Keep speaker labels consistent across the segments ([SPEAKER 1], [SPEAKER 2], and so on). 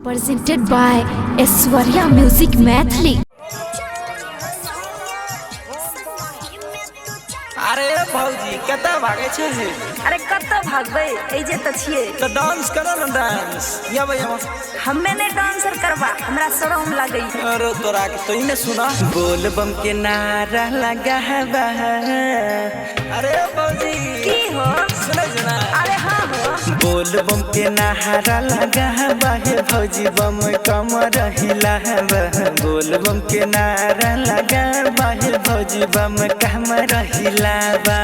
[SPEAKER 1] Presented by Aishwarya Music Maithili.
[SPEAKER 2] अरे भौजी, कतऽ भागै छै?
[SPEAKER 3] अरे, कतऽ भागबै? एजे तऽ छियै।
[SPEAKER 2] तऽ डांस करो ने, डांस। यब यब।
[SPEAKER 3] हमे नहि डांसर करबा, हमरा शरम लागै।
[SPEAKER 2] अरे तोरा के तो इने सुना, बोल बम के नारा लगा है। अरे भौजी।
[SPEAKER 3] की हो?
[SPEAKER 2] सुनै छै ना?
[SPEAKER 3] अरे हाँ हो।
[SPEAKER 2] बोल बम के नारा लगा है भौजी, बम कम रहिला है। बोल बम के नारा लगा बाहे भौजी, बम कम रहिला बा,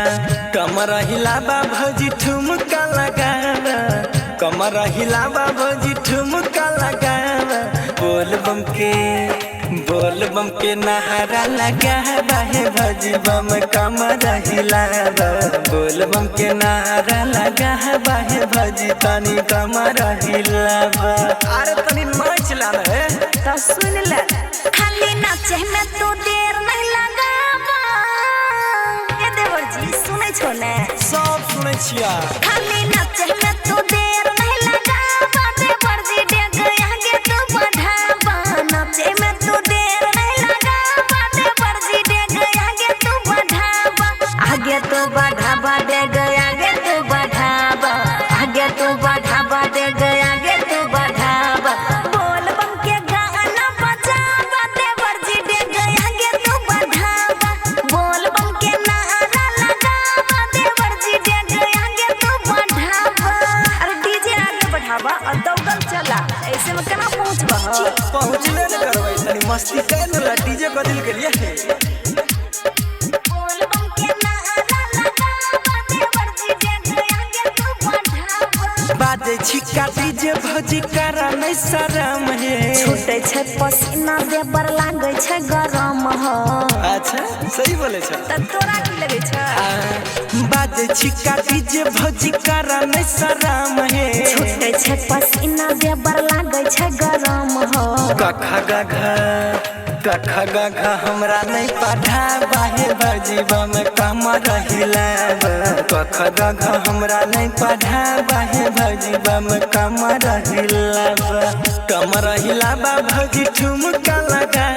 [SPEAKER 2] कम रहिला बा भौजी, ठुमका लगा, कम रहिला बा भौजी, ठुमका लगा। बोल बम के, बोल बम के नारा लगा बाहे भौजी, बम कम रहिला बा। बोल बम के नारा लगा बाहे भौजी, तनी कम रहिला बा। अरे, तनी नाच ला ने।
[SPEAKER 3] तऽ सुन ले, खाली नाचे में तू देर नहीं लगाबा। ए देवर जी, सुनै छो ने?
[SPEAKER 2] सब सुनै छिया।
[SPEAKER 3] खाली नाचे में तू देर नहीं लगाबा, देवर जी, डेग आगे तू बढ़ाबा। नाचे में तू देर नहीं लगाबा, देवर जी, डेग आगे तू बढ़ाबा। आगे तू बढ़ाबा, डेग आगे तू बढ़ाबा। आगे तू बढ़ाबा, डेग आगे तू बढ़ाबा। बोल बम के गाना बजाबा, देवर जी, डेग आगे तू बढ़ाबा। बोल बम के नारा लगाबा, देवर जी, डेग आगे तू बढ़ाबा। अरे, डीजे आगे बढ़ाबा और दौड़ल चला। ऐसे में केना पहुंचबा?
[SPEAKER 2] पहुँचले ने करबै, तनी मस्ती कर ने ला। डीजे बदल के लिए।
[SPEAKER 3] बोल बम के नारा लगाबा, देवर जी, डेग आगे तू बढ़ाबा।
[SPEAKER 2] बाजे छिक्का डीजे, भौजी, करा नहीं शरम हे।
[SPEAKER 3] छूटे छै पसीना देवर, लागै छै गरम हो।
[SPEAKER 2] अच्छा, सही बोले छ।
[SPEAKER 3] त तोरा की लगै छै?
[SPEAKER 2] बाजे छिक्का डीजे, भौजी, करा नहीं शरम हे।
[SPEAKER 3] छूटे छै पसीना देवर, लागै छै गरम हो।
[SPEAKER 2] कख गघ, कख गघ हमरा नहीं पढ़ा बाहे भौजी, बम कम रहिला। कख गघ हमरा नहीं पढ़ा बाहे भौजी, बम कम रहिला, कम रहिला बा भौजी, ठुमका लगा,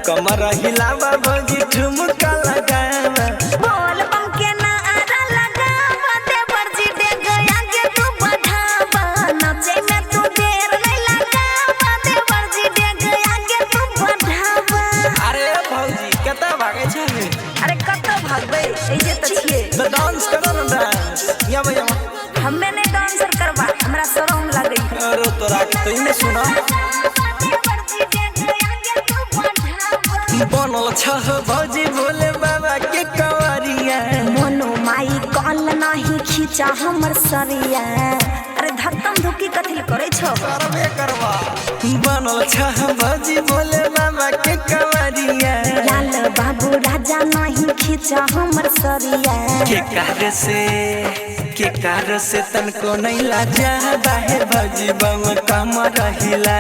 [SPEAKER 2] कम रहिला बा भौजी, ठुमका लगा।
[SPEAKER 3] बोल बम के नारा लगाबा, देवर जी, डेग आगे तू बढ़ाबा। नाचे में तू देर नहीं लगाबा, देवर जी, डेग आगे तू बढ़ाबा।
[SPEAKER 2] अरे भौजी, कतऽ भागै छै?
[SPEAKER 3] अरे, कतऽ भागबै? एजे तऽ छियै।
[SPEAKER 2] तऽ डांस करो ने, डांस। यब यब।
[SPEAKER 3] हमे नहि डांसर करबा, हमरा शरम लागै।
[SPEAKER 2] अरे तोरा के तो इने सुना, बनल छह भौजी भोले बाबा के कंवरिया।
[SPEAKER 3] मोनो माई कॉल नाही खींचा हमर सरिया। अरे, धक्कम धुक्की कथी ले करै छौ?
[SPEAKER 2] करबे करबा। बनल छह भौजी भोले बाबा के कंवरिया।
[SPEAKER 3] लाल बाबू राजा, नहीं खींचा हमर सरिया।
[SPEAKER 2] के कार से, के कार से तनको नहीं लाजा बाहे भौजी, बम कम रहिला।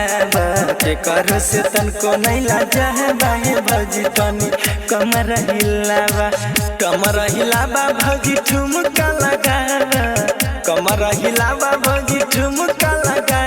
[SPEAKER 2] के कर से तनको नहीं लाजा बाहे भौजी, तनी कम रहिला बा, कम रहिला बा भौजी, ठुमका लगा, कम रहिला बा भौजी, ठुमका लगा।